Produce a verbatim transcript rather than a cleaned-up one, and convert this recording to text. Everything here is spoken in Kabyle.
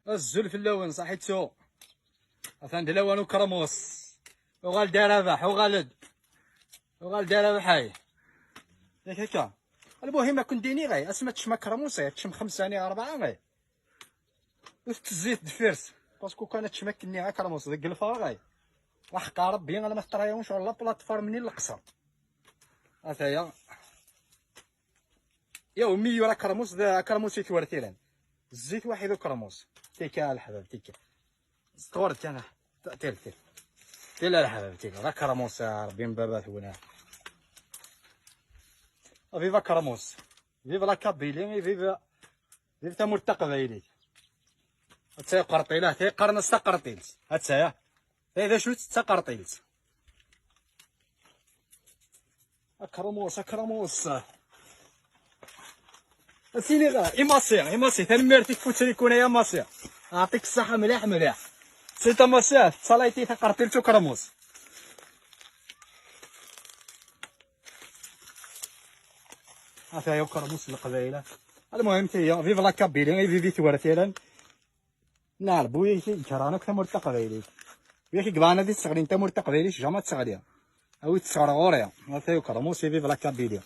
Azul fell-awen, ṣaḥit-tu. Atan d lawan ukermus. Uɣal-d a Rabaḥ, uɣal-d. Uɣal-d a Rabaḥ, ay. Yak akka. Lmuhim, ad ken-d-iniɣ, ay, asma teččem akermus, ay, teččem xemsa neɣ rebɛa, ay. Ur tettezzi deffir-s. Parce que kan ad teččem akken-nni akermus deg lferɣ, ay. Aḥeqqa Rebbi, alamma teṭra-yawen ccɣel la plateforme-nni n Leqṣer. Ataya. Yaw, mi yura akermus, d akermus i twertiran. Zzit waḥid ukermus. Tika, a leḥbab, tika. Tɣur kan. Tir, tir. Tir, a leḥbab, tir. D akermus, a Rebbi n baba-twen. Vive akermus. Vive la Kabylie, vive, vive tamurt taqbaylit. Atta ya qerṭilat, ta yeqqaren-as taqerṭilt. Atta ya. Ta d acu-tt d taqerṭilt. Akramus, akramus. Ad s-iniɣ i Massi, i Massi, tanemmirt i tfutrikun ay a Massi. Aɛṭik ṣṣaḥa mliḥ, mliḥ. C'est a Massi, tettalayeḍ-iyi taqerṭilt ukramus. Ata ya ukramus n Leqbayel. Almuhim, taya, vive la Kabylie, vive twertiran. Nɛerb, wi ak-ikerhen akk tamurt taqbaylit. Wi ak-ibɣan ad isseɣlin tamurt taqbaylit, jamais ad teɣli. A wi tesseɣr ɣur-i. Ata ya ukramus, vive la Kabylie.